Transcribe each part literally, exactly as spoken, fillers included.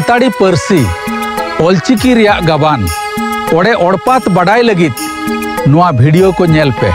ᱥᱟᱱᱛᱟᱲᱤ ᱯᱟᱹᱨᱥᱤ ᱚᱞᱪᱤᱠᱤ ᱨᱮᱭᱟᱜ ᱜᱟᱵᱟᱱ ᱚᱲᱮ ᱚᱲᱯᱟᱛ ᱵᱟᱰᱟᱭ ᱞᱟᱹᱜᱤᱫ ᱱᱚᱣᱟ ᱵᱷᱤᱰᱤᱭᱳ ᱠᱚ ᱧᱮᱞ ᱯᱮ᱾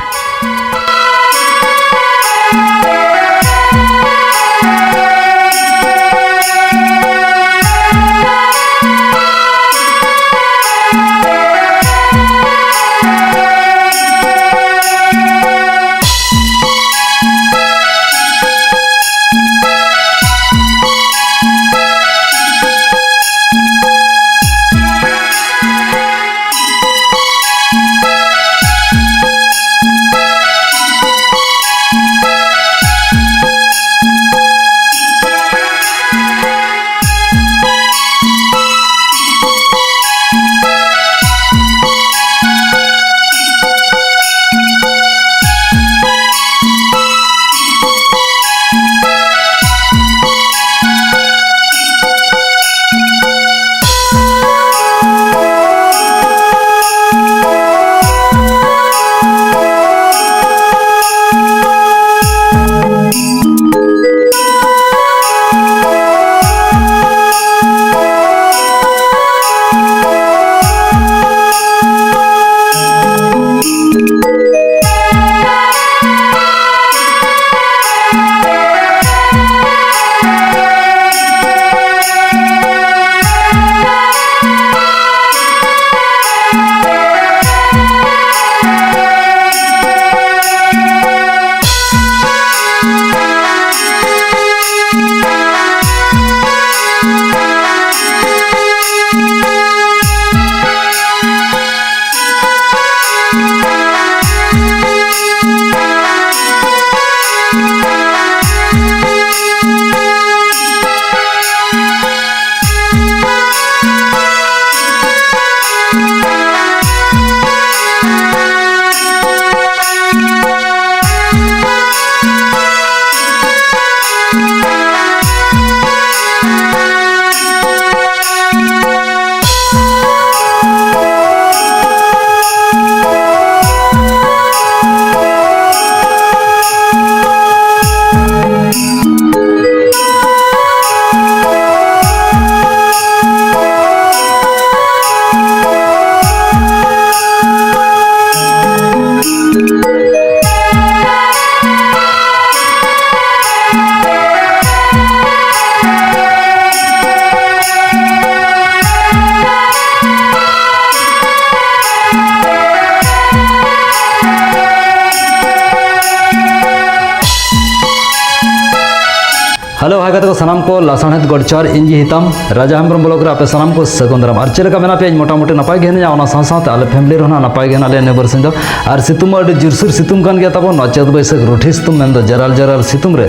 ᱦᱮᱞᱳ, ᱦᱟᱭ ᱜᱟᱛᱮ ᱠᱚ ᱥᱟᱱᱟᱢ ᱠᱚ, ᱞᱟᱥᱟᱬᱦᱮᱫ ᱜᱚᱰᱪᱟᱨ, ᱤᱧ ᱜᱮ ᱦᱤᱛᱟᱢ ᱨᱟᱡᱟ ᱦᱮᱢᱵᱨᱚᱢ ᱵᱞᱚᱜ ᱨᱮ ᱟᱯᱮ ᱥᱟᱱᱟᱢ ᱠᱚ ᱥᱟᱹᱜᱩᱱ ᱫᱟᱨᱟᱢ᱾ ᱟᱨ ᱪᱮᱫ ᱞᱮᱠᱟ ᱢᱮᱱᱟᱜ ᱯᱮᱭᱟ? ᱤᱧ ᱢᱚᱴᱟᱢᱩᱴᱤ ᱱᱟᱯᱟᱭ ᱜᱮ ᱦᱮᱱᱟᱹᱧᱟ, ᱚᱱᱟ ᱥᱟᱶ ᱥᱟᱶᱛᱮ ᱟᱞᱮ ᱯᱷᱮᱢᱤᱞᱤ ᱨᱮᱦᱚᱸ ᱱᱟᱯᱟᱭ ᱜᱮ ᱦᱮᱱᱟᱜ ᱞᱮᱭᱟ ᱱᱤᱭᱟᱹ ᱵᱟᱨᱥᱤᱧ ᱫᱚ᱾ ᱟᱨ ᱥᱤᱛᱩᱝ ᱢᱟ ᱟᱹᱰᱤ ᱡᱳᱨᱥᱳᱨ ᱥᱤᱛᱩᱝ ᱠᱟᱱ ᱜᱮᱭᱟ ᱛᱟᱵᱚᱱ, ᱱᱚᱣᱟ ᱪᱟᱹᱛ ᱵᱟᱹᱭᱥᱟᱹᱠᱷ ᱨᱩᱴᱷᱤ ᱥᱤᱛᱩᱝ, ᱢᱮᱱᱫᱚ ᱡᱮᱨᱟᱞ ᱡᱮᱨᱟᱞ ᱥᱤᱛᱩᱝ ᱨᱮ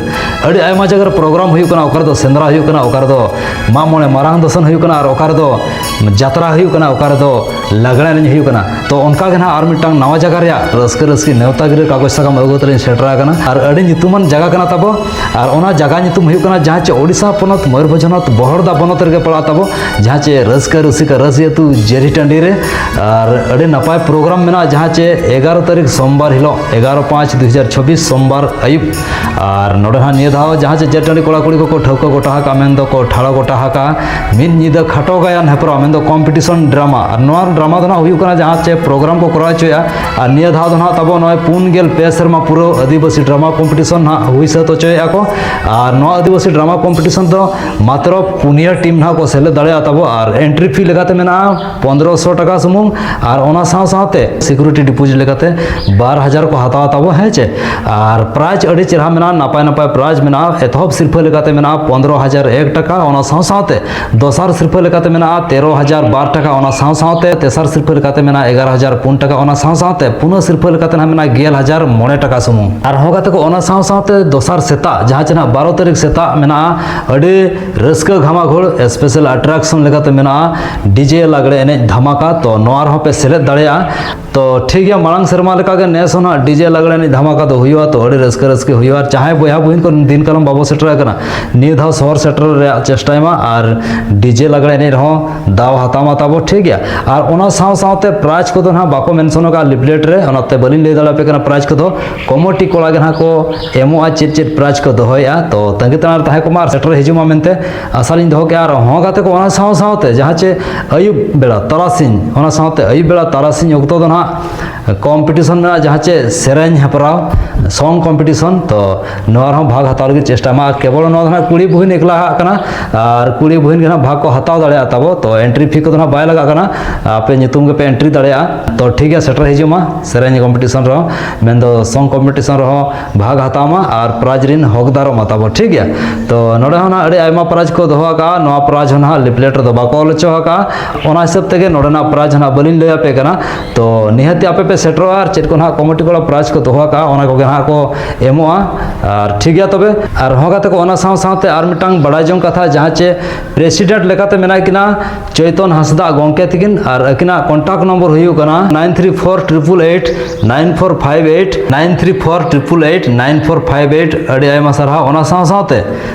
ᱟᱹᱰᱤ ᱟᱭᱢᱟ ᱡᱟᱭᱜᱟ ᱨᱮ ᱯᱨᱳᱜᱨᱟᱢ ᱦᱩᱭᱩᱜ ᱠᱟᱱᱟ, ᱚᱠᱟ ᱨᱮᱫᱚ ᱥᱮᱸᱫᱽᱨᱟ ᱦᱩᱭᱩᱜ ᱠᱟᱱᱟ, ᱚᱠᱟ ᱨᱮᱫᱚ ᱢᱟᱜ ᱢᱚᱬᱮ ᱢᱟᱨᱟᱝ ᱫᱚᱥᱚᱱ ᱦᱩᱭᱩᱜ ᱠᱟᱱᱟ, ᱟᱨ ᱚᱠᱟ ᱨᱮᱫᱚ ᱡᱟᱛᱨᱟ ᱦᱩᱭᱩᱜ ᱠᱟᱱᱟ, ᱚᱠᱟ ᱨᱮᱫᱚ ᱞᱟᱜᱽᱬᱮ ᱮᱱᱮᱡ ᱦᱩᱭᱩᱜ ᱠᱟᱱᱟ᱾ ᱛᱚ ᱚᱱᱠᱟ ᱜᱮ ᱱᱟᱦᱟᱜ ᱟᱨ ᱢᱤᱫᱴᱟᱝ ᱱᱟᱣᱟ ᱡᱟᱭᱜᱟ ᱨᱮᱭᱟᱜ ᱨᱟᱹᱥᱠᱟᱹ ᱨᱟᱹᱥᱠᱤ ᱱᱮᱣᱛᱟ ᱜᱤᱨᱟᱹ ᱠᱟᱜᱚᱡᱽ ᱥᱟᱠᱟᱢ ᱟᱹᱜᱩ ᱠᱟᱛᱮ ᱞᱤᱧ ᱥᱮᱴᱮᱨ ᱟᱠᱟᱱᱟ᱾ ᱟᱨ ᱟᱹᱰᱤ ᱧᱩᱛᱩᱢᱟᱱ ᱡᱟᱭᱜᱟ ᱠᱟᱱᱟ ᱛᱟᱵᱚ᱾ ᱟᱨ ᱚᱱᱟ ᱡᱟᱭᱜᱟ ᱧᱩᱛᱩᱢ ᱦᱩᱭᱩᱜ ᱠᱟᱱᱟ, ᱡᱟᱦᱟᱸ ᱪᱮ ᱳᱰᱤᱥᱟ ᱯᱚᱱᱚᱛ ᱢᱚᱭᱩᱨᱵᱷᱚᱸᱡᱽ ᱦᱚᱱᱚᱛ ᱵᱚᱦᱚᱲᱫᱟ ᱵᱚᱱᱚᱛ ᱨᱮᱜᱮ ᱯᱟᱲᱟᱜ ᱛᱟᱵᱚ, ᱡᱟᱦᱟᱸ ᱪᱮ ᱨᱟᱹᱥᱠᱟᱹ ᱨᱩᱥᱤᱠᱟ ᱨᱟᱹᱥᱤ ᱟᱹᱛᱩ ᱡᱮᱨᱤ ᱴᱟᱺᱰᱤ ᱨᱮ᱾ ᱟᱨ ᱟᱹᱰᱤ ᱱᱟᱯᱟᱭ ᱯᱨᱳᱜᱨᱟᱢ ᱢᱮᱱᱟᱜᱼᱟ, ᱡᱟᱦᱟᱸ ᱪᱮ ᱮᱜᱟᱨᱚ ᱛᱟᱹᱨᱤᱠᱷ ᱥᱳᱢᱵᱟᱨ ᱦᱤᱞᱳᱜ, ᱮᱜᱟᱨᱚ ᱯᱟᱸᱪ ᱫᱩ ᱦᱟᱡᱟᱨ ᱪᱷᱚᱵᱵᱤᱥ ᱥᱳᱢᱵᱟᱨ ᱟᱹᱭᱩᱵ᱾ ᱟᱨ ᱱᱚᱰᱮ ᱦᱟᱸᱜ ᱱᱤᱭᱟᱹ ᱫᱷᱟᱣ ᱡᱟᱦᱟᱸ ᱪᱮ ᱡᱮᱨᱤ ᱴᱟᱺᱰᱤ ᱠᱚᱲᱟ ᱠᱩᱲᱤ ᱠᱚᱠᱚ ᱴᱷᱟᱹᱣᱠᱟᱹ ᱜᱚᱴᱟ ᱟᱠᱟᱫ, ᱢᱮᱱ ᱫᱚᱠᱚ ᱴᱷᱟᱲᱚ ᱜᱚᱴᱟ ᱟᱠᱟᱫ ᱢᱤᱫ ᱧᱤᱫᱟᱹ ᱠᱷᱟᱴᱚ ᱜᱟᱭᱟᱱ ᱦᱮᱯᱨᱟᱣ, ᱢᱮᱱ ᱫᱚ ᱠᱚᱢᱯᱤᱴᱤᱥᱚᱱ ᱰᱨᱟᱢᱟ᱾ ᱟᱨ ᱱᱚᱣᱟ ᱰᱨᱟᱢᱟ ᱫᱚ ᱱᱟᱦᱟᱜ ᱦᱩᱭᱩᱜ ᱠᱟᱱᱟ ᱡᱟᱦᱟᱸ ᱪᱮ ᱯᱨᱳᱜᱨᱟᱢ ᱠᱚ ᱠᱚᱨᱟᱣ ᱦᱚᱪᱚᱭᱟ᱾ ᱟᱨ ᱱᱤᱭᱟᱹ ᱫᱷᱟᱣ ᱫᱚ ᱱᱟᱦᱟᱜ ᱛᱟᱵᱚ ᱱᱚᱜᱼᱚᱭ ᱯᱩᱱ ᱜᱮᱞ ᱯᱮ ᱥᱮᱨᱢᱟ ᱯᱩᱨᱟᱹᱣ ᱟᱹᱫᱤᱵᱟᱹᱥᱤ ᱰᱨᱟᱢᱟ ᱠᱚᱢᱯᱤᱴᱤᱥᱚᱱ ᱱᱟᱦᱟᱜ ᱦᱩᱭ ᱥᱟᱹᱛ ᱦᱚᱪᱚᱭᱮᱫᱼᱟ ᱠᱚ᱾ ᱟᱨ ᱱᱚᱣᱟ ᱟᱹᱫᱤᱵᱟᱹᱥᱤ ᱰᱨᱟᱢᱟ ᱠᱚᱢᱯᱤᱴᱤᱥᱚᱱ ᱫᱚ ᱢᱟᱛᱨᱚ ᱯᱩᱱᱭᱟᱹ ᱴᱤᱢ ᱱᱟᱦᱟᱜ ᱠᱚ ᱥᱮᱞᱮᱫ ᱫᱟᱲᱮᱭᱟᱜᱼᱟ ᱛᱟᱵᱚ᱾ ᱟᱨ ᱮᱱᱴᱨᱤ ᱯᱷᱤ ᱞᱮᱠᱟᱛᱮ ᱢᱮᱱᱟᱜᱼᱟ ᱯᱚᱱᱫᱽᱨᱚᱥᱚ ᱴᱟᱠᱟ ᱥᱩᱢᱩᱝ᱾ ᱟᱨ ᱚᱱᱟ ᱥᱟᱶ ᱥᱟᱶᱛᱮ ᱥᱤᱠᱩᱨᱤᱴᱤ ᱰᱤᱯᱚᱡᱤᱴ ᱞᱮᱠᱟᱛᱮ ᱵᱟᱨ ᱦᱟᱡᱟᱨ ᱠᱚ ᱦᱟᱛᱟᱣᱟ ᱛᱟᱵᱚ, ᱦᱮᱸ ᱪᱮ᱾ ᱟᱨ ᱯᱨᱟᱭᱤᱡᱽ ᱟᱹᱰᱤ ᱪᱮᱦᱨᱟ ᱢᱮᱱᱟᱜᱼᱟ, ᱱᱟᱯᱟᱭ ᱱᱟᱯᱟᱭ ᱯᱨᱟᱭᱤᱡᱽ ᱢᱮᱱᱟᱜᱼᱟ᱾ ᱮᱛᱚᱦᱚᱵ ᱥᱤᱨᱯᱷᱟᱹ ᱞᱮᱠᱟᱛᱮ ᱢᱮᱱᱟᱜᱼᱟ ᱯᱚᱱᱫᱽᱨᱚ ᱦᱟᱡᱟᱨ ᱮᱠ ᱴᱟᱠᱟ, ᱚᱱᱟ ᱥᱟᱶ ᱥᱟᱶᱛᱮ ᱫᱚᱥᱟᱨ ᱥᱤᱨᱯᱷᱟᱹ ᱞᱮᱠᱟᱛᱮ ᱢᱮᱱᱟᱜᱼᱟ ᱛᱮᱨᱚ ᱦᱟᱡᱟᱨ ᱵᱟᱨ ᱴᱟᱠᱟ, ᱚᱱᱟ ᱥᱟᱶ ᱥᱟᱶᱛᱮ ᱛᱮᱥᱟᱨ ᱥᱤᱨᱯᱷᱟᱹ ᱞᱮᱠᱟᱛᱮ ᱢᱮᱱᱟᱜᱼᱟ ᱮᱜᱟᱨᱚ ᱦᱟᱡᱟᱨ ᱯᱩᱱ ᱴᱟᱠᱟ, ᱚᱱᱟ ᱥᱟᱶ ᱥᱟᱶᱛᱮ ᱯᱩᱱᱟᱹ ᱥᱤᱨᱯᱷᱟᱹ ᱞᱮᱠᱟᱛᱮ ᱱᱟᱦᱟᱜ ᱢᱮᱱᱟᱜᱼᱟ ᱜᱮᱞ ᱦᱟᱡᱟᱨ ᱢᱚᱬᱮ ᱴᱟᱠᱟ ᱥᱩᱢᱩᱝ᱾ ᱟᱨᱦᱚᱸ ᱜᱟᱛᱮ ᱠᱚ, ᱚᱱᱟ ᱥᱟᱶ ᱥᱟᱶᱛᱮ ᱫᱚᱥᱟᱨ ᱥᱮᱛᱟᱜ, ᱡᱟᱦᱟᱸ ᱪᱮ ᱱᱟᱦᱟᱜ ᱵᱟᱨᱚ ᱛᱟᱹᱨᱤᱠᱷ ᱥᱮᱛᱟᱜ ᱢᱮᱱᱟᱜᱼᱟ ᱟᱹᱰᱤ ᱨᱟᱹᱥᱠᱟᱹ ᱜᱷᱟᱢᱟᱜᱷᱩᱲ ᱥᱯᱮᱥᱟᱞ ᱟᱴᱨᱟᱠᱥᱚᱱ ᱞᱮᱠᱟᱛᱮ ᱢᱮᱱᱟᱜᱼᱟ ᱰᱤᱡᱮ ᱞᱟᱜᱽᱲᱮ ᱮᱱᱮᱡ ᱫᱷᱟᱢᱟᱠᱟ᱾ ᱛᱚ ᱱᱚᱣᱟ ᱨᱮᱦᱚᱸ ᱯᱮ ᱥᱮᱞᱮᱫ ᱫᱟᱲᱮᱭᱟᱜᱼᱟ᱾ ᱛᱚ ᱴᱷᱤᱠ ᱜᱮᱭᱟ, ᱢᱟᱲᱟᱝ ᱥᱮᱨᱢᱟ ᱞᱮᱠᱟᱜᱮ ᱱᱮᱥ ᱦᱚᱸ ᱱᱟᱦᱟᱜ ᱰᱤᱡᱮ ᱞᱟᱜᱽᱲᱮ ᱮᱱᱮᱡ ᱫᱷᱟᱢᱟᱠᱟ ᱫᱚ ᱦᱩᱭᱩᱜᱼᱟ᱾ ᱛᱚ ᱟᱹᱰᱤ ᱨᱟᱹᱥᱠᱟᱹ ᱨᱟᱹᱥᱠᱟᱹ ᱦᱩᱭᱩᱜᱼᱟ᱾ ᱟᱨ ᱡᱟᱦᱟᱸᱭ ᱵᱚᱭᱦᱟ ᱵᱩᱦᱤᱱ ᱠᱚ ᱫᱤᱱ ᱠᱟᱞᱚᱢ ᱵᱟᱵᱚ ᱥᱮᱴᱮᱨ ᱟᱠᱟᱱᱟ, ᱱᱤᱭᱟᱹ ᱫᱷᱟᱣ ᱥᱚᱦᱚᱨ ᱥᱮᱴᱮᱨ ᱨᱮᱭᱟᱜ ᱪᱮᱥᱴᱟᱭ ᱢᱟ ᱟᱨ ᱰᱤᱡᱮ ᱞᱟᱜᱽᱲᱮ ᱮᱱᱮᱡ ᱨᱮᱦᱚᱸ ᱫᱟᱣ ᱦᱟᱛᱟᱣ ᱢᱟ ᱛᱟᱵᱚ, ᱴᱷᱤᱠ ᱜᱮᱭᱟ᱾ ᱟᱨ ᱚᱱᱟ ᱥᱟᱶ ᱥᱟᱶᱛᱮ ᱯᱨᱟᱭᱤᱡᱽ ᱠᱚᱫᱚ ᱱᱟᱦᱟᱜ ᱵᱟᱠᱚ ᱢᱮᱱᱥᱚᱱ ᱟᱠᱟᱫᱼᱟ ᱞᱤᱯᱞᱮᱴ ᱨᱮ, ᱚᱱᱟᱛᱮ ᱵᱟᱹᱞᱤᱧ ᱞᱟᱹᱭ ᱫᱟᱲᱮᱭᱟᱯᱮ ᱠᱟᱱᱟ ᱯᱨᱟᱭᱤᱡᱽ ᱠᱚᱫᱚ᱾ ᱠᱚᱢᱤᱴᱤ ᱠᱚᱲᱟ ᱜᱮ ᱱᱟᱦᱟᱜ ᱠᱚ ᱮᱢᱚᱜᱼᱟ ᱪᱮᱫ ᱪᱮᱫ ᱯᱨᱟᱭᱤᱡᱽ ᱠᱚ ᱫᱚᱦᱚᱭᱮᱫᱼᱟ᱾ ᱛᱚ ᱛᱟᱺᱜᱤ ᱛᱟᱲᱟᱜ ᱨᱮ ᱛᱟᱦᱮᱸ ᱠᱚᱜ ᱢᱟ ᱟᱨ ᱥᱮᱴᱮᱨ ᱦᱤᱡᱩᱜ ᱢᱟ ᱢᱮᱱᱛᱮ ᱟᱥᱟ ᱞᱤᱧ ᱫᱚᱦᱚ ᱠᱮᱜᱼᱟ᱾ ᱟᱨ ᱦᱚᱸ ᱜᱟᱛᱮ ᱠᱚ, ᱚᱱᱟ ᱥᱟᱶ ᱥᱟᱶᱛᱮ ᱡᱟᱦᱟᱸ ᱪᱮ ᱟᱹᱭᱩᱵ ᱵᱮᱲᱟ ᱛᱟᱨᱟᱥᱤᱧ, ᱚᱱᱟ ᱥᱟᱶᱛᱮ ᱟᱹᱭᱩᱵ ᱵᱮᱲᱟ ᱛᱟᱨᱟᱥᱤᱧ ᱚᱠᱛᱚ ᱫᱚ ᱱᱟᱦᱟᱜ ᱠᱚᱢᱯᱤᱴᱤᱥᱚᱱ ᱢᱮᱱᱟᱜᱼᱟ, ᱡᱟᱦᱟᱸ ᱪᱮ ᱥᱮᱨᱮᱧ ᱦᱮᱯᱨᱟᱣ, ᱥᱚᱝ ᱠᱚᱢᱯᱤᱴᱤᱥᱚᱱ᱾ ᱛᱚ ᱱᱚᱣᱟ ᱨᱮᱦᱚᱸ ᱵᱷᱟᱜᱽ ᱦᱟᱛᱟᱣ ᱞᱟᱹᱜᱤᱫ ᱪᱮᱥᱴᱟᱭ ᱢᱟ᱾ ᱟᱨ ᱠᱮᱵᱚᱞ ᱱᱚᱣᱟ ᱫᱚ ᱱᱟᱦᱟᱜ ᱠᱩᱲᱤ ᱵᱩᱦᱤᱱ ᱮᱠᱞᱟ ᱦᱟᱜ ᱠᱟᱱᱟ, ᱟᱨ ᱠᱩᱲᱤ ᱵᱩᱦᱤᱱ ᱜᱮ ᱱᱟᱦᱟᱜ ᱵᱷᱟᱜᱽ ᱠᱚ ᱦᱟᱛᱟᱣ ᱫᱟᱲᱮᱭᱟᱜᱼᱟ ᱛᱟᱵᱚ᱾ ᱛᱚ ᱮᱱᱴᱨᱤ ᱯᱷᱤ ᱠᱚᱫᱚ ᱱᱟᱦᱟᱜ ᱵᱟᱭ ᱞᱟᱜᱟᱜ ᱠᱟᱱᱟ᱾ ᱟᱨ ᱟᱯᱮ ᱧᱩᱛᱩᱢ ᱜᱮᱯᱮ ᱮᱱᱴᱨᱤ ᱫᱟᱲᱮᱭᱟᱜᱼᱟ᱾ ᱛᱚ ᱴᱷᱤᱠ ᱜᱮᱭᱟ, ᱥᱮᱴᱮᱨ ᱦᱤᱡᱩᱜ ᱢᱟ ᱥᱮᱨᱮᱧ ᱠᱚᱢᱯᱤᱴᱤᱥᱚᱱ ᱨᱮᱦᱚᱸ, ᱢᱮᱱᱫᱚ ᱥᱚᱝ ᱠᱚᱢᱯᱤᱴᱤᱥᱚᱱ ᱨᱮᱦᱚᱸ ᱵᱷᱟᱜᱽ ᱦᱟᱛᱟᱣ ᱢᱟ ᱟᱨ ᱯᱨᱟᱭᱤᱡᱽ ᱨᱤᱱ ᱦᱚᱠᱫᱟᱨᱚᱜ ᱢᱟ ᱛᱟᱵᱚ, ᱴᱷᱤᱠ ᱜᱮᱭᱟ᱾ ᱛᱚ ᱱᱚᱰᱮ ᱦᱚᱸ ᱱᱟᱦᱟᱜ ᱟᱹᱰᱤ ᱟᱭᱢᱟ ᱯᱨᱟᱭᱤᱡᱽ ᱠᱚ ᱫᱚᱦᱚ ᱟᱠᱟᱫᱼᱟ᱾ ᱱᱚᱣᱟ ᱯᱨᱟᱭᱤᱡᱽ ᱦᱚᱸ ᱱᱟᱦᱟᱜ ᱞᱤᱯᱞᱮᱴ ᱨᱮᱫᱚ ᱵᱟᱠᱚ ᱚᱞ ᱦᱚᱪᱚ ᱟᱠᱟᱫᱼᱟ᱾ ᱚᱱᱟ ᱦᱤᱥᱟᱹᱵ ᱛᱮᱜᱮ ᱱᱚᱰᱮᱱᱟᱜ ᱯᱨᱟᱭᱤᱡᱽ ᱦᱚᱸ ᱱᱟᱦᱟᱜ ᱵᱟᱹᱞᱤᱧ ᱞᱟᱹᱭ ᱟᱯᱮ ᱠᱟᱱᱟ᱾ ᱛᱚ ᱱᱤᱦᱟᱹᱛᱤ ᱟᱯᱮ ᱯᱮ ᱥᱮᱴᱮᱨᱚᱜᱼᱟ ᱟᱨ ᱪᱮᱫ ᱠᱚ ᱱᱟᱦᱟᱜ ᱠᱚᱢᱤᱴᱤ ᱠᱚᱲᱟ ᱯᱨᱟᱭᱤᱡᱽ ᱠᱚ ᱫᱚᱦᱚ ᱟᱠᱟᱫᱼᱟ, ᱚᱱᱟ ᱠᱚᱜᱮ ᱱᱟᱦᱟᱜ ᱠᱚ ᱮᱢᱚᱜᱼᱟ᱾ ᱟᱨ ᱴᱷᱤᱠ ᱜᱮᱭᱟ, ᱛᱚᱵᱮ ᱟᱨᱦᱚᱸ ᱜᱟᱛᱮ ᱠᱚ, ᱚᱱᱟ ᱥᱟᱶ ᱥᱟᱶᱛᱮ ᱟᱨ ᱢᱤᱫᱴᱟᱝ ᱵᱟᱲᱟᱭ ᱡᱚᱝ ᱠᱟᱛᱷᱟ, ᱡᱟᱦᱟᱸ ᱪᱮ ᱯᱨᱮᱥᱤᱰᱮᱱᱴ ᱞᱮᱠᱟᱛᱮ ᱢᱮᱱᱟᱜ ᱠᱤᱱᱟ ᱪᱳᱭᱛᱚᱱ ᱦᱟᱸᱥᱫᱟ ᱜᱚᱢᱠᱮ ᱛᱤᱠᱤᱱ, ᱟᱨ ᱟᱹᱠᱤᱱᱟᱜ ᱠᱚᱱᱴᱟᱠᱴ ᱱᱚᱢᱵᱚᱨ ᱦᱩᱭᱩᱜ ᱠᱟᱱᱟ nine three four triple eight nine four five eight, nine three four triple eight nine four five eight᱾ ᱟᱹᱰᱤ ᱟᱭᱢᱟ ᱥᱟᱨᱦᱟᱣ᱾ ᱚᱱᱟ ᱥᱟᱶ ᱥᱟᱶᱛᱮ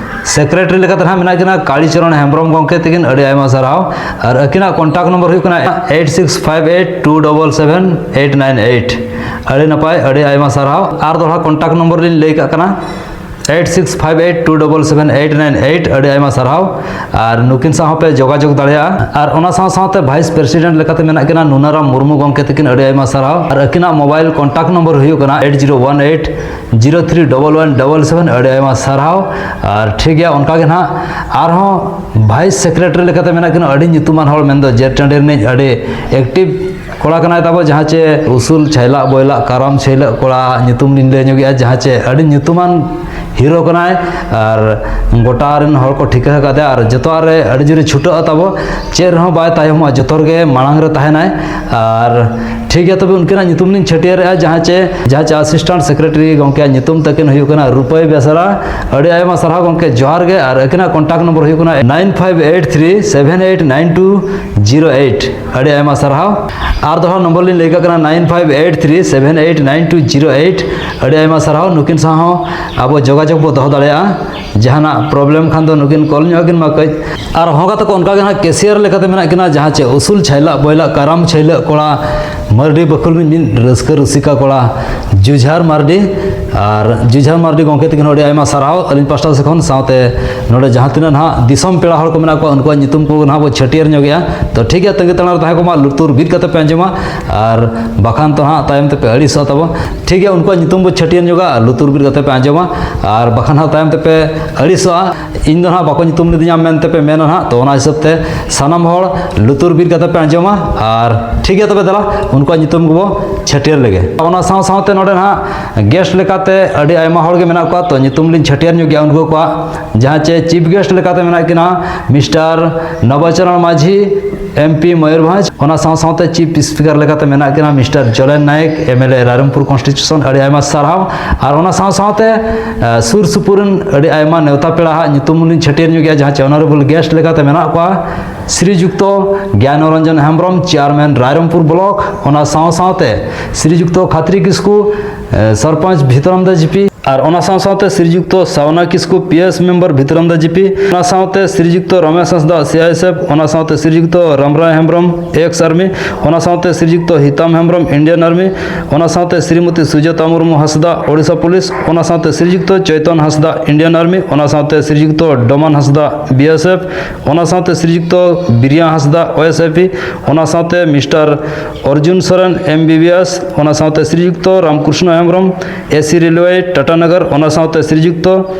ᱥᱮᱠᱨᱮᱴᱟᱨᱤ ᱞᱮᱠᱟᱛᱮ ᱱᱟᱦᱟᱜ ᱢᱮᱱᱟᱜ ᱠᱤᱱᱟ ᱠᱟᱲᱤ ᱪᱚᱨᱚᱱ ᱦᱮᱢᱵᱨᱚᱢ ᱜᱚᱢᱠᱮ ᱛᱤᱠᱤᱱ, ᱟᱹᱰᱤ ᱟᱭᱢᱟ ᱥᱟᱨᱦᱟᱣ᱾ ᱟᱨ ᱟᱹᱠᱤᱱᱟᱜ ᱠᱚᱱᱴᱟᱠᱴ ᱱᱚᱢᱵᱚᱨ ᱦᱩᱭᱩᱜ ᱠᱟᱱᱟ eight six five eight two double seven eight nine eight᱾ ᱟᱹᱰᱤ ᱱᱟᱯᱟᱭ, ᱟᱹᱰᱤ ᱟᱭᱢᱟ ᱥᱟᱨᱦᱟᱣ᱾ ᱟᱨ ᱫᱚᱦᱲᱟ ᱠᱚᱱᱴᱟᱠᱴ ᱱᱚᱢᱵᱚᱨ ᱞᱤᱧ ᱞᱟᱹᱭ ᱠᱟᱜ ᱠᱟᱱᱟ, eight six five eight two double seven eight nine eight᱾ ᱟᱹᱰᱤ ᱟᱭᱢᱟ ᱥᱟᱨᱦᱟᱣ᱾ ᱟᱨ ᱱᱩᱠᱤᱱ ᱥᱟᱶ ᱦᱚᱸᱯᱮ ᱡᱳᱜᱟᱡᱳᱜᱽ ᱫᱟᱲᱮᱭᱟᱜᱼᱟ᱾ ᱟᱨ ᱚᱱᱟ ᱥᱟᱶ ᱥᱟᱶᱛᱮ ᱵᱷᱟᱭᱤᱥ ᱯᱨᱮᱥᱤᱰᱮᱱᱴ ᱞᱮᱠᱟᱛᱮ ᱢᱮᱱᱟᱜ ᱠᱤᱱᱟ ᱱᱩᱱᱟᱨᱟᱢ ᱢᱩᱨᱢᱩ ᱜᱚᱢᱠᱮ ᱛᱤᱠᱤᱱ, ᱟᱹᱰᱤ ᱟᱭᱢᱟ ᱥᱟᱨᱦᱟᱣ᱾ ᱟᱨ ᱟᱹᱠᱤᱱᱟᱜ ᱢᱳᱵᱟᱭᱤᱞ ᱠᱚᱱᱴᱟᱠᱴ ᱱᱚᱢᱵᱚᱨ ᱦᱩᱭᱩᱜ ᱠᱟᱱᱟ eight zero one eight zero three double one double seven᱾ ᱟᱹᱰᱤ ᱟᱭᱢᱟ ᱥᱟᱨᱦᱟᱣ᱾ ᱟᱨ ᱴᱷᱤᱠ ᱜᱮᱭᱟ, ᱚᱱᱠᱟ ᱜᱮ ᱱᱟᱦᱟᱜ ᱟᱨᱦᱚᱸ ᱵᱷᱟᱭᱤᱥ ᱥᱮᱠᱨᱮᱴᱟᱨᱤ ᱞᱮᱠᱟᱛᱮ ᱢᱮᱱᱟᱜ ᱠᱤᱱᱟ ᱟᱹᱰᱤ ᱧᱩᱛᱩᱢᱟᱱ ᱦᱚᱲ, ᱢᱮᱱᱫᱚ ᱡᱮᱴ ᱴᱟᱺᱰᱤ ᱨᱤᱱᱤᱡ ᱟᱹᱰᱤ ᱮᱠᱴᱤᱵᱷ ᱠᱚᱲᱟ ᱠᱟᱱᱟᱭ ᱛᱟᱵᱚ, ᱡᱟᱦᱟᱸ ᱪᱮ ᱩᱥᱩᱞ ᱪᱷᱟᱭᱞᱟᱜ ᱵᱚᱭᱞᱟᱜ ᱠᱟᱨᱟᱢ ᱪᱷᱟᱹᱭᱞᱟᱹᱜ ᱠᱚᱲᱟ ᱧᱩᱛᱩᱢ ᱞᱤᱧ ᱞᱟᱹᱭ ᱧᱚᱜᱮᱜᱼᱟ, ᱡᱟᱦᱟᱸ ᱪᱮ ᱟᱹᱰᱤ ᱧᱩᱛᱩᱢᱟᱱ ᱦᱤᱨᱳ ᱠᱟᱱᱟᱭ᱾ ᱟᱨ ᱜᱚᱴᱟ ᱨᱮᱱ ᱦᱚᱲ ᱠᱚ ᱴᱷᱤᱠᱟᱹ ᱟᱠᱟᱫᱮᱭᱟ ᱟᱨ ᱡᱚᱛᱚᱣᱟᱜ ᱨᱮ ᱟᱹᱰᱤ ᱡᱳᱨᱮ ᱪᱷᱩᱴᱟᱹᱜᱼᱟ ᱛᱟᱵᱚ᱾ ᱪᱮᱫ ᱨᱮᱦᱚᱸ ᱵᱟᱭ ᱛᱟᱭᱚᱢᱚᱜᱼᱟ, ᱡᱚᱛᱚ ᱨᱮᱜᱮ ᱢᱟᱲᱟᱝ ᱨᱮ ᱛᱟᱦᱮᱱᱟᱭ᱾ ᱟᱨ ᱴᱷᱤᱠ ᱜᱮᱭᱟ, ᱛᱚᱵᱮ ᱩᱱᱠᱤᱱᱟᱜ ᱧᱩᱛᱩᱢ ᱞᱤᱧ ᱪᱷᱟᱹᱴᱭᱟᱹᱨᱮᱜᱼᱟ, ᱡᱟᱦᱟᱸ ᱪᱮ ᱡᱟᱦᱟᱸ ᱪᱮ ᱟᱥᱤᱥᱴᱮᱱᱴ ᱥᱮᱠᱨᱮᱴᱟᱨᱤ ᱜᱚᱢᱠᱮᱭᱟᱜ ᱧᱩᱛᱩᱢ ᱛᱟᱹᱠᱤᱱ ᱦᱩᱭᱩᱜ ᱠᱟᱱᱟ ᱨᱩᱯᱟᱹᱭ ᱵᱮᱥᱨᱟ᱾ ᱟᱹᱰᱤ ᱟᱭᱢᱟ ᱥᱟᱨᱦᱟᱣ ᱜᱚᱢᱠᱮ, ᱡᱚᱦᱟᱨ ᱜᱮ᱾ ᱟᱨ ᱟᱹᱠᱤᱱᱟᱜ ᱠᱚᱱᱴᱟᱠᱴ ᱱᱚᱢᱵᱚᱨ ᱦᱩᱭᱩᱜ ᱠᱟᱱᱟ nine five eight three seven eight nine two zero eight᱾ ᱟᱹᱰᱤ ᱟᱭᱢᱟ ᱥᱟᱨᱦᱟᱣ᱾ ᱟᱨ ᱫᱚᱦᱲᱟ ᱱᱚᱢᱵᱚᱨ ᱞᱤᱧ ᱞᱟᱹᱭ ᱠᱟᱜ ᱠᱟᱱᱟ nine five eight three seven eight nine two zero eight᱾ ᱟᱹᱰᱤ ᱟᱭᱢᱟ ᱥᱟᱨᱦᱟᱣ᱾ ᱱᱩᱠᱤᱱ ᱥᱟᱶ ᱦᱚᱸ ᱟᱵᱚ ᱡᱳᱜᱟᱡᱳᱜᱽ ᱵᱚ ᱫᱚᱦᱚ ᱫᱟᱲᱮᱭᱟᱜᱼᱟ᱾ ᱡᱟᱦᱟᱱᱟᱜ ᱯᱨᱚᱵᱞᱮᱢ ᱠᱷᱟᱱ ᱫᱚ ᱱᱩᱠᱤᱱ ᱠᱚᱞ ᱧᱚᱜ ᱟᱹᱠᱤᱱ ᱢᱟ ᱠᱟᱹᱡ᱾ ᱟᱨ ᱦᱚᱸ ᱜᱟᱛᱮ ᱠᱚ, ᱚᱱᱠᱟ ᱜᱮ ᱱᱟᱦᱟᱜ ᱠᱮᱥᱤᱭᱟᱨ ᱞᱮᱠᱟᱛᱮ ᱢᱮᱱᱟᱜ ᱠᱤᱱᱟ, ᱡᱟᱦᱟᱸ ᱪᱮ ᱩᱥᱩᱞ ᱪᱷᱟᱭᱞᱟᱜ ᱵᱚᱭᱞᱟᱜ ᱠᱟᱨᱟᱢ ᱪᱷᱟᱹᱭᱞᱟᱹᱜ ᱠᱚᱲᱟ, ᱢᱟᱹᱨᱰᱤ ᱵᱟᱹᱠᱷᱩᱞ ᱢᱤᱫ ᱢᱤᱫ ᱨᱟᱹᱥᱠᱟᱹ ᱨᱩᱥᱤᱠᱟ ᱠᱚᱲᱟ, ᱡᱩᱡᱷᱟᱨ ᱢᱟᱨᱰᱤ᱾ ᱟᱨ ᱡᱩᱡᱷᱟᱹᱨ ᱢᱟᱨᱰᱤ ᱜᱚᱢᱠᱮ ᱛᱟᱹᱠᱤᱱ ᱦᱚᱸ ᱟᱹᱰᱤ ᱟᱭᱢᱟ ᱥᱟᱨᱦᱟᱣ ᱟᱹᱞᱤᱧ ᱯᱟᱥᱴᱟ ᱥᱮᱫ ᱠᱷᱚᱱ᱾ ᱥᱟᱶᱛᱮ ᱱᱚᱰᱮ ᱡᱟᱦᱟᱸ ᱛᱤᱱᱟᱹᱜ ᱱᱟᱦᱟᱜ ᱫᱤᱥᱚᱢ ᱯᱮᱲᱟ ᱦᱚᱲ ᱠᱚ ᱢᱮᱱᱟᱜ ᱠᱚᱣᱟ, ᱩᱱᱠᱩᱣᱟᱜ ᱧᱩᱛᱩᱢ ᱠᱚ ᱱᱟᱦᱟᱜ ᱵᱚ ᱪᱷᱟᱹᱴᱭᱟᱹᱨ ᱧᱚᱜᱮᱜᱼᱟ᱾ ᱛᱚ ᱴᱷᱤᱠ ᱜᱮᱭᱟ, ᱛᱟᱺᱜᱤ ᱛᱟᱲᱟᱜ ᱨᱮ ᱛᱟᱦᱮᱸ ᱠᱚᱜ ᱢᱟ, ᱞᱩᱛᱩᱨ ᱵᱤᱫ ᱠᱟᱛᱮ ᱯᱮ ᱟᱸᱡᱚᱢᱟ, ᱟᱨ ᱵᱟᱠᱷᱟᱱ ᱛᱚ ᱦᱟᱸᱜ ᱛᱟᱭᱚᱢ ᱛᱮᱯᱮ ᱟᱹᱲᱤᱥᱚᱜᱼᱟ ᱛᱟᱵᱚ᱾ ᱴᱷᱤᱠ ᱜᱮᱭᱟ, ᱩᱱᱠᱩᱣᱟᱜ ᱧᱩᱛᱩᱢ ᱵᱚ ᱪᱷᱟᱹᱴᱭᱟᱹᱨ ᱧᱚᱜᱟ, ᱞᱩᱛᱩᱨ ᱵᱤᱫ ᱠᱟᱛᱮ ᱯᱮ ᱟᱸᱡᱚᱢᱟ, ᱟᱨ ᱵᱟᱠᱷᱟᱱ ᱦᱟᱸᱜ ᱛᱟᱭᱚᱢ ᱛᱮᱯᱮ ᱟᱹᱲᱤᱥᱚᱜᱼᱟ᱾ ᱤᱧ ᱫᱚ ᱱᱟᱦᱟᱜ ᱵᱟᱠᱚ ᱧᱩᱛᱩᱢ ᱞᱤᱫᱤᱧᱟ ᱢᱮᱱᱛᱮ ᱯᱮ ᱢᱮᱱᱟ ᱱᱟᱦᱟᱜ᱾ ᱛᱚ ᱚᱱᱟ ᱦᱤᱥᱟᱹᱵ ᱛᱮ ᱥᱟᱱᱟᱢ ᱦᱚᱲ ᱞᱩᱛᱩᱨ ᱵᱤᱫ ᱠᱟᱛᱮ ᱯᱮ ᱟᱸᱡᱚᱢᱟ᱾ ᱟᱨ ᱴᱷᱤᱠ ᱜᱮᱭᱟ, ᱛᱚᱵᱮ ᱫᱮᱞᱟ ᱩᱱᱠᱩᱣᱟᱜ ᱧᱩᱛᱩᱢ ᱜᱮᱵᱚ ᱪᱷᱟᱹᱴᱭᱟᱹᱨ ᱞᱮᱜᱮ᱾ ᱚᱱᱟ ᱥᱟᱶ ᱥᱟᱶᱛᱮ ᱱᱚᱰᱮ ᱱᱟᱦᱟᱜ ᱜᱮᱥᱴ ᱞᱮᱠᱟᱛᱮ ᱟᱹᱰᱤ ᱟᱭᱢᱟ ᱦᱚᱲ ᱜᱮ ᱢᱮᱱᱟᱜ ᱠᱚᱣᱟ᱾ ᱛᱚ ᱧᱩᱛᱩᱢ ᱞᱤᱧ ᱪᱷᱟᱹᱴᱭᱟᱹᱨ ᱧᱚᱜ ᱜᱮᱭᱟ ᱩᱱᱠᱩ ᱠᱚᱣᱟᱜ, ᱡᱟᱦᱟᱸ ᱪᱮ ᱪᱤᱯ ᱜᱮᱥᱴ ᱞᱮᱠᱟᱛᱮ ᱢᱮᱱᱟᱜ ᱠᱤᱱᱟ ᱢᱤᱥᱴᱟᱨ ᱱᱚᱵᱟᱪᱚᱨᱚᱬ ᱢᱟᱹᱡᱷᱤ, ᱮᱢ ᱯᱤ ᱢᱚᱭᱩᱨᱵᱷᱚᱸᱡᱽ, ᱚᱱᱟ ᱥᱟᱶ ᱥᱟᱶᱛᱮ ᱪᱤᱯ ᱥᱯᱤᱠᱟᱨ ᱞᱮᱠᱟᱛᱮ ᱢᱮᱱᱟᱜ ᱠᱤᱱᱟ mister Jolen Nayek, M L A Rairangpur constituency. ᱟᱹᱰᱤ ᱟᱭᱢᱟ ᱥᱟᱨᱦᱟᱣ᱾ ᱟᱨ ᱚᱱᱟ ᱥᱟᱶ ᱥᱟᱶᱛᱮ ᱮ, ᱥᱩᱨ ᱥᱩᱯᱩᱨ ᱨᱮᱱ ᱟᱹᱰᱤ ᱟᱭᱢᱟ ᱱᱮᱣᱛᱟ ᱯᱮᱲᱟ ᱦᱟᱸᱜ ᱧᱩᱛᱩᱢ ᱞᱤᱧ ᱪᱷᱟᱹᱴᱭᱟᱹᱨ ᱧᱚᱜ ᱜᱮᱭᱟ, ᱡᱟᱦᱟᱸ ᱪᱮ ᱚᱱᱟᱨᱮᱵᱚᱞ ᱜᱮᱥᱴ ᱞᱮᱠᱟᱛᱮ ᱢᱮᱱᱟᱜ ᱠᱚᱣᱟ ᱥᱨᱤᱡᱩᱠᱛᱚ ᱜᱮᱭᱟᱱᱚᱨᱚᱧᱡᱚᱱ ᱦᱮᱢᱵᱨᱚᱢ, ᱪᱮᱭᱟᱨᱢᱮᱱ ᱨᱟᱭᱨᱚᱝᱯᱩᱨ ᱵᱞᱚᱠ, ᱚᱱᱟ ᱥᱟᱶ ᱥᱟᱶᱛᱮ ᱥᱨᱤᱡᱩᱠᱛᱚ ᱠᱷᱟᱛᱨᱤ ᱠᱤᱥᱠᱩ, ᱮ, ᱥᱚᱨᱯᱚᱧᱪ ᱵᱷᱤᱛᱨᱟᱢᱫᱟ ᱡᱤᱯᱤ, ᱟᱨ ᱚᱱᱟ ᱥᱟᱶ ᱥᱟᱶᱛᱮ ᱥᱨᱤᱡᱩᱠᱛᱚ ᱥᱟᱣᱱᱟ ᱠᱤᱥᱠᱩ, ᱯᱤ ᱮᱥ ᱢᱮᱢᱵᱟᱨ ᱵᱷᱤᱛᱨᱟᱢᱫᱟ ᱡᱤᱯᱤ, ᱚᱱᱟ ᱥᱟᱶᱛᱮ ᱥᱨᱤᱡᱩᱠᱛᱚ ᱨᱚᱢᱮᱥ ᱦᱟᱸᱥᱫᱟ, ᱥᱤ ᱟᱭ ᱮᱥ ᱮᱯᱷ, ᱚᱱᱟ ᱥᱟᱶᱛᱮ ᱥᱨᱤᱡᱩᱠᱛᱚ ᱨᱟᱢᱨᱟᱭ ᱦᱮᱢᱵᱨᱚᱢ, ᱮᱠᱥ ᱟᱨᱢᱤ, ᱚᱱᱟ ᱥᱟᱶᱛᱮ ᱥᱨᱤᱡᱩᱠᱛᱚ ᱦᱤᱛᱟᱢ ᱦᱮᱢᱵᱨᱚᱢ, ᱤᱱᱰᱤᱭᱟᱱ ᱟᱨᱢᱤ, ᱚᱱᱟ ᱥᱟᱶᱛᱮ ᱥᱨᱤᱢᱚᱛᱤ ᱥᱩᱡᱟᱛᱟ ᱢᱩᱨᱢᱩ ᱦᱟᱸᱥᱫᱟ, ᱳᱰᱤᱥᱟ ᱯᱩᱞᱤᱥ, ᱚᱱᱟ ᱥᱟᱶᱛᱮ ᱥᱨᱤᱡᱩᱠᱛᱚ ᱪᱚᱭᱛᱚᱱ ᱦᱟᱸᱥᱫᱟ, ᱤᱱᱰᱤᱭᱟᱱ ᱟᱨᱢᱤ, ᱚᱱᱟ ᱥᱟᱶᱛᱮ ᱥᱨᱤᱡᱩᱠᱛᱚ ᱰᱚᱢᱟᱱ ᱦᱟᱸᱥᱫᱟ, ᱵᱤ ᱮᱥ ᱮᱯᱷ, ᱚᱱᱟ ᱥᱟᱶᱛᱮ ᱥᱨᱤᱡᱩᱠᱛᱚ ᱵᱤᱨᱤᱭᱟ ᱦᱟᱸᱥᱫᱟ, ᱳ ᱮᱥ ᱮ ᱯᱤ, ᱚᱱᱟ ᱥᱟᱶᱛᱮ mister Arjun Soren, M B B S, ᱚᱱᱟ ᱥᱟᱶᱛᱮ ᱥᱨᱤᱡᱩᱠᱛᱚ ᱨᱟᱢᱠᱨᱤᱥᱱᱚ ᱦᱮᱢᱵᱨᱚᱢ, ᱮ ᱥᱤ ᱨᱮᱞᱣᱮ, ᱴᱟᱴᱟ ᱱᱚᱜᱚᱨ, ᱚᱱᱟ ᱥᱟᱶᱛᱮ ᱥᱨᱤᱡᱩᱠᱛᱚ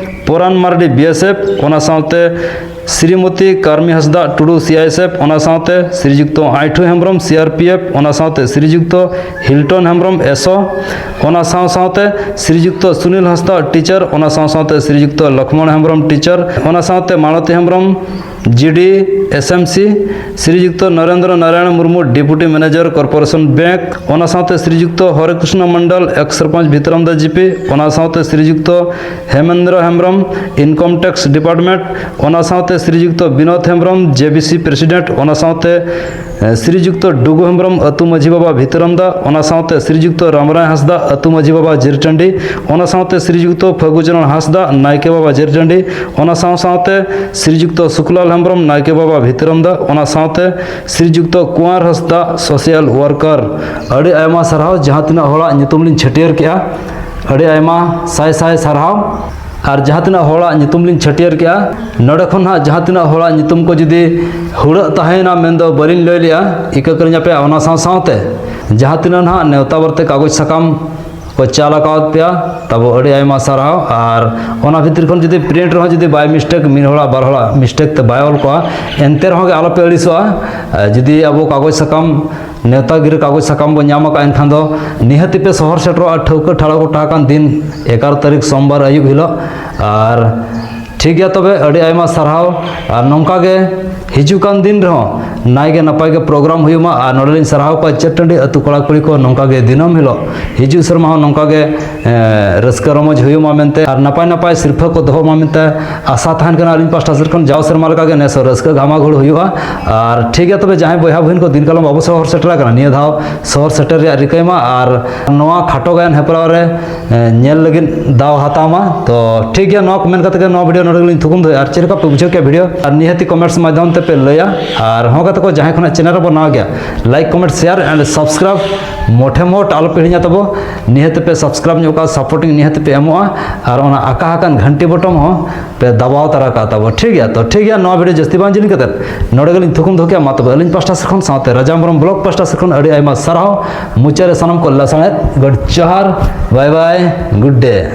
ᱯᱚᱨᱟᱱ ᱢᱟᱨᱰᱤ, ᱵᱤ ᱮᱥ ᱮᱯᱷ, ᱚᱱᱟ ᱥᱟᱶᱛᱮ ᱥᱨᱤᱢᱚᱛᱤ ᱠᱟᱨᱢᱤ ᱦᱟᱸᱥᱫᱟ ᱴᱩᱰᱩ, ᱥᱤ ᱟᱭ ᱮᱥ ᱮᱯᱷ, ᱚᱱᱟ ᱥᱟᱶᱛᱮ ᱥᱨᱤᱡᱩᱠᱛᱚ ᱟᱭᱴᱷᱩ ᱦᱮᱢᱵᱨᱚᱢ, ᱥᱤ ᱟᱨ ᱯᱤ ᱮᱯᱷ, ᱚᱱᱟ ᱥᱟᱶᱛᱮ ᱥᱨᱤᱡᱩᱠᱛᱚ ᱦᱤᱞᱴᱚᱱ ᱦᱮᱢᱵᱨᱚᱢ, ᱮᱥ ᱳ, ᱚᱱᱟ ᱥᱟᱶ ᱥᱟᱶᱛᱮ ᱥᱨᱤᱡᱩᱠᱛᱚ ᱥᱩᱱᱤᱞ ᱦᱟᱸᱥᱫᱟ, ᱴᱤᱪᱟᱨ, ᱚᱱᱟ ᱥᱟᱶ ᱥᱟᱶᱛᱮ ᱥᱨᱤᱡᱩᱠᱛᱚ ᱞᱚᱠᱷᱢᱚᱬ ᱦᱮᱢᱵᱨᱚᱢ, ᱴᱤᱪᱟᱨ, ᱚᱱᱟ ᱥᱟᱶᱛᱮ Malati Hembrom, G D S M C, Srijukto Narendra Narayan Murmu, deputy manager, corporation bank, ᱚᱱᱟ ᱥᱟᱶᱛᱮ ᱥᱨᱤᱡᱩᱠᱛᱚ ᱦᱚᱨᱮ ᱠᱨᱤᱥᱱᱚ ᱢᱚᱱᱰᱚᱞ, ᱮᱠᱥ ᱥᱚᱨᱯᱚᱧᱪ ᱵᱷᱤᱛᱨᱟᱢᱫᱟ ᱡᱤᱯᱤ, ᱚᱱᱟ ᱥᱟᱶᱛᱮ Srijukto Hemendra Hembrom, income tax department, ᱚᱱᱟ ᱥᱟᱶᱛᱮ ᱥᱨᱤᱡᱩᱠᱛᱚ ᱵᱤᱱᱳᱫ ᱦᱮᱢᱵᱨᱚᱢ, ᱡᱮ ᱵᱤ ᱥᱤ ᱯᱨᱮᱥᱤᱰᱮᱱᱴ, ᱚᱱᱟ ᱥᱟᱶᱛᱮ, ᱮ, ᱥᱨᱤᱡᱩᱠᱛᱚ ᱰᱩᱜᱩ ᱦᱮᱢᱵᱨᱚᱢ, ᱟᱹᱛᱩ ᱢᱟᱹᱡᱷᱤ ᱵᱟᱵᱟ ᱵᱷᱤᱛᱨᱟᱢᱫᱟ, ᱚᱱᱟ ᱥᱟᱶᱛᱮ ᱥᱨᱤᱡᱩᱠᱛᱚ ᱨᱟᱢᱨᱟᱭ ᱦᱟᱸᱥᱫᱟ, ᱟᱹᱛᱩ ᱢᱟᱹᱡᱷᱤ ᱵᱟᱵᱟ ᱡᱮᱨᱴᱟᱺᱰᱤ, ᱚᱱᱟ ᱥᱟᱶᱛᱮ ᱥᱨᱤᱡᱩᱠᱛᱚ ᱯᱷᱟᱹᱜᱩᱪᱚᱨᱚᱬ ᱦᱟᱸᱥᱫᱟ, ᱱᱟᱭᱠᱮ ᱵᱟᱵᱟ ᱡᱮᱨᱴᱟᱺᱰᱤ, ᱚᱱᱟ ᱥᱟᱶ ᱥᱟᱶᱛᱮ ᱥᱨᱤᱡᱩᱠᱛᱚ ᱥᱩᱠᱞᱟᱞ ᱦᱮᱢᱵᱨᱚᱢ, ᱱᱟᱭᱠᱮ ᱵᱟᱵᱟ ᱵᱷᱤᱛᱨᱟᱢᱫᱟ, ᱚᱱᱟ ᱥᱟᱶᱛᱮ ᱥᱨᱤᱡᱩᱠᱛᱚ ᱠᱩᱸᱣᱟᱨ ᱦᱟᱸᱥᱫᱟ, ᱥᱳᱥᱟᱞ ᱣᱟᱨᱠᱟᱨ᱾ ᱟᱹᱰᱤ ᱟᱭᱢᱟ ᱥᱟᱨᱦᱟᱣ, ᱡᱟᱦᱟᱸ ᱛᱤᱱᱟᱹᱜ ᱦᱚᱲᱟᱜ ᱧᱩᱛᱩᱢ ᱞᱤᱧ ᱪᱷᱟᱹᱴᱭᱟᱹᱨ ᱠᱮᱜᱼᱟ᱾ ᱟᱹᱰᱤ ᱟᱭᱢᱟ ᱥᱟᱭ ᱥᱟᱭ ᱥᱟᱨᱦᱟᱣ᱾ ᱟᱨ ᱡᱟᱦᱟᱸ ᱛᱤᱱᱟᱹᱜ ᱦᱚᱲᱟᱜ ᱧᱩᱛᱩᱢ ᱞᱤᱧ ᱪᱷᱟᱹᱴᱭᱟᱹᱨ ᱠᱮᱜᱼᱟ, ᱱᱚᱰᱮ ᱠᱷᱚᱱ ᱦᱟᱸᱜ ᱡᱟᱦᱟᱸ ᱛᱤᱱᱟᱹᱜ ᱦᱚᱲᱟᱜ ᱧᱩᱛᱩᱢ ᱠᱚ ᱡᱩᱫᱤ ᱦᱩᱲᱟᱹᱜ ᱛᱟᱦᱮᱸᱭᱮᱱᱟ, ᱢᱮᱱᱫᱚ ᱵᱟᱹᱞᱤᱧ ᱞᱟᱹᱭ ᱞᱮᱜᱼᱟ, ᱤᱠᱟᱹ ᱠᱟᱹᱞᱤᱧ ᱟᱯᱮ, ᱚᱱᱟ ᱥᱟᱶ ᱥᱟᱶᱛᱮ ᱡᱟᱦᱟᱸ ᱛᱤᱱᱟᱹᱜ ᱱᱟᱦᱟᱜ ᱱᱮᱣᱛᱟ ᱵᱟᱨᱛᱮ ᱠᱟᱜᱚᱡᱽ ᱥᱟᱠᱟᱢ ᱠᱚ ᱪᱟᱞ ᱟᱠᱟᱣᱟᱫ ᱯᱮᱭᱟ, ᱛᱟᱵᱚ ᱟᱹᱰᱤ ᱟᱭᱢᱟ ᱥᱟᱨᱦᱟᱣ᱾ ᱟᱨ ᱚᱱᱟ ᱵᱷᱤᱛᱤᱨ ᱠᱷᱚᱱ ᱡᱩᱫᱤ ᱯᱨᱤᱱᱴ ᱨᱮᱦᱚᱸ ᱡᱩᱫᱤ by mistake ᱢᱤᱫ ᱦᱚᱲᱟᱜ ᱵᱟᱨ ᱦᱚᱲᱟᱜ ᱢᱤᱥᱴᱮᱠ ᱛᱮ ᱵᱟᱭ ᱚᱞ ᱠᱚᱜᱼᱟ, ᱮᱱᱛᱮ ᱨᱮᱦᱚᱸ ᱜᱮ ᱟᱞᱚᱯᱮ ᱟᱹᱲᱤᱥᱚᱜᱼᱟ᱾ ᱡᱩᱫᱤ ᱟᱵᱚ ᱠᱟᱜᱚᱡᱽ ᱥᱟᱠᱟᱢ, ᱱᱮᱣᱛᱟ ᱜᱤᱨᱟᱹ ᱠᱟᱜᱚᱡᱽ ᱥᱟᱠᱟᱢ ᱵᱚᱱ ᱧᱟᱢ ᱟᱠᱟᱫ, ᱮᱱᱠᱷᱟᱱ ᱫᱚ ᱱᱤᱦᱟᱹᱛᱤ ᱯᱮ ᱥᱚᱦᱚᱨ ᱥᱮᱴᱮᱨᱚᱜᱼᱟ ᱴᱷᱟᱹᱣᱠᱟᱹ ᱴᱷᱟᱲᱚ ᱜᱚᱴᱟ ᱟᱠᱟᱱ ᱫᱤᱱ, ᱮᱜᱟᱨᱚ ᱛᱟᱹᱨᱤᱠᱷ ᱥᱳᱢᱵᱟᱨ ᱟᱹᱭᱩᱵ ᱦᱤᱞᱳᱜ᱾ ᱟᱨ ᱴᱷᱤᱠ ᱜᱮᱭᱟ, ᱛᱚᱵᱮ ᱟᱹᱰᱤ ᱟᱭᱢᱟ ᱥᱟᱨᱦᱟᱣ᱾ ᱟᱨ ᱱᱚᱝᱠᱟ ᱜᱮ ᱦᱤᱡᱩᱜ ᱠᱟᱱ ᱫᱤᱱ ᱨᱮᱦᱚᱸ ᱱᱟᱭ ᱜᱮ ᱱᱟᱯᱟᱭ ᱜᱮ ᱯᱨᱳᱜᱨᱟᱢ ᱦᱩᱭᱩᱜ ᱢᱟ᱾ ᱟᱨ ᱱᱚᱰᱮ ᱞᱤᱧ ᱥᱟᱨᱦᱟᱣ ᱠᱚᱣᱟ ᱪᱟᱹᱛ ᱴᱟᱺᱰᱤ ᱟᱹᱛᱩ ᱠᱚᱲᱟ ᱠᱩᱲᱤ ᱠᱚ, ᱱᱚᱝᱠᱟ ᱜᱮ ᱫᱤᱱᱟᱹᱢ ᱦᱤᱞᱳᱜ ᱦᱤᱡᱩᱜ ᱥᱮᱨᱢᱟ ᱦᱚᱸ ᱱᱚᱝᱠᱟ ᱜᱮ, ᱮ, ᱨᱟᱹᱥᱠᱟᱹ ᱨᱚᱢᱚᱡᱽ ᱦᱩᱭᱩᱜ ᱢᱟ ᱢᱮᱱᱛᱮ, ᱟᱨ ᱱᱟᱯᱟᱭ ᱱᱟᱯᱟᱭ ᱥᱤᱨᱯᱷᱟᱹ ᱠᱚ ᱫᱚᱦᱚᱜ ᱢᱟ ᱢᱮᱱᱛᱮ ᱟᱥᱟ ᱛᱟᱦᱮᱱ ᱠᱟᱱᱟ ᱟᱹᱞᱤᱧ ᱯᱟᱥᱴᱟ ᱥᱮᱫ ᱠᱷᱚᱱ᱾ ᱡᱟᱣ ᱥᱮᱨᱢᱟ ᱞᱮᱠᱟ ᱜᱮ ᱱᱮᱥ ᱦᱚᱸ ᱨᱟᱹᱥᱠᱟᱹ ᱜᱷᱟᱢᱟ ᱜᱷᱩᱲ ᱦᱩᱭᱩᱜᱼᱟ᱾ ᱟᱨ ᱴᱷᱤᱠ ᱜᱮᱭᱟ, ᱛᱚᱵᱮ ᱡᱟᱦᱟᱸᱭ ᱵᱚᱭᱦᱟ ᱵᱩᱦᱤᱱ ᱠᱚ ᱫᱤᱱ ᱠᱟᱞᱚᱢ ᱵᱟᱵᱚ ᱥᱚᱦᱚᱨ ᱥᱮᱴᱮᱨ ᱟᱠᱟᱱᱟ, ᱱᱤᱭᱟᱹ ᱫᱷᱟᱣ ᱥᱚᱦᱚᱨ ᱥᱮᱴᱮᱨ ᱨᱮᱭᱟᱜ ᱨᱤᱠᱟᱹᱭ ᱢᱟ᱾ ᱟᱨ ᱱᱚᱣᱟ ᱠᱷᱟᱴᱚ ᱜᱟᱭᱟᱱ ᱦᱮᱯᱨᱟᱣ ᱨᱮ, ᱮ, ᱧᱮᱞ ᱞᱟᱹᱜᱤᱫ ᱫᱟᱣ ᱦᱟᱛᱟᱣ ᱢᱟ᱾ ᱛᱚ ᱴᱷᱤᱠ ᱜᱮᱭᱟ, ᱱᱚᱣᱟ ᱠᱚ ᱢᱮᱱ ᱠᱟᱛᱮ ᱜᱮ ᱱᱚᱣᱟ ᱵᱷᱤᱰᱤᱭᱳ ᱱᱚᱰᱮ ᱜᱮᱞᱤᱧ ᱛᱷᱩᱠᱩᱢ ᱫᱚᱦᱚᱭᱟ᱾ ᱟᱨ ᱪᱮᱫ ᱞᱮᱠᱟ ᱯᱮ ᱵᱩᱡᱷᱟᱹᱣ ᱠᱮᱫᱟ ᱵᱷᱤᱰᱤᱭᱳ, ᱟᱨ ᱱᱤᱦᱟᱹᱛᱤ ᱠᱚᱢᱮᱱᱴᱥ ᱢᱟᱫᱽᱫᱷᱚᱢ ᱛᱮ ᱯᱮ ᱞᱟᱹᱭᱟ᱾ ᱟᱨ ᱦᱚᱸ ᱜᱟᱛᱮ ᱠᱚ, ᱡᱟᱦᱟᱸᱭ ᱠᱷᱚᱱᱟᱜ ᱪᱮᱱᱮᱞ ᱨᱮᱵᱚ ᱱᱟᱣᱟ ᱜᱮᱭᱟ, like, comment, share and subscribe ᱢᱚᱴᱷᱮ ᱢᱚᱴ ᱟᱞᱚ ᱯᱮ ᱦᱤᱲᱤᱧᱟ ᱛᱟᱵᱚ᱾ ᱱᱤᱦᱟᱹᱛ ᱯᱮ ᱥᱟᱵᱥᱠᱨᱟᱭᱤᱵᱽ ᱧᱚᱜ ᱠᱟᱜᱼᱟ, ᱥᱟᱯᱳᱨᱴᱤᱝ ᱱᱤᱦᱟᱹᱛ ᱯᱮ ᱮᱢᱚᱜᱼᱟ᱾ ᱟᱨ ᱚᱱᱟ ᱟᱠᱟ ᱟᱠᱟᱱ ᱜᱷᱟᱱᱴᱤ ᱵᱚᱴᱚᱢ ᱦᱚᱸ ᱯᱮ ᱫᱟᱵᱟᱣ ᱛᱟᱨᱟ ᱠᱟᱜ ᱛᱟᱵᱚ᱾ ᱴᱷᱤᱠ ᱜᱮᱭᱟ, ᱛᱚ ᱴᱷᱤᱠ ᱜᱮᱭᱟ, ᱱᱚᱣᱟ ᱵᱷᱤᱰᱤᱭᱳ ᱡᱟᱹᱥᱛᱤ ᱵᱟᱝ ᱡᱤᱞᱤᱧ ᱠᱟᱛᱮ ᱱᱚᱰᱮ ᱜᱮᱞᱤᱧ ᱛᱷᱩᱠᱩᱢ ᱫᱚᱦᱚ ᱠᱮᱜᱼᱟ᱾ ᱢᱟ ᱛᱚᱵᱮ, ᱟᱹᱞᱤᱧ ᱯᱟᱥᱴᱟ ᱥᱮᱫ ᱠᱷᱚᱱ, ᱥᱟᱶᱛᱮ ᱨᱟᱡᱟᱢᱵᱨᱚᱢ ᱵᱞᱚᱜ ᱯᱟᱥᱴᱟ ᱥᱮᱫ ᱠᱷᱚᱱ ᱟᱹᱰᱤ ᱟᱭᱢᱟ ᱥᱟᱨᱦᱟᱣ᱾ ᱢᱩᱪᱟᱹᱫ ᱨᱮ ᱥᱟᱱᱟᱢ ᱠᱚ ᱞᱟᱥᱟᱲᱦᱮᱫ ᱜᱚᱰ ᱡᱚᱦᱟᱨ, bye bye, good day᱾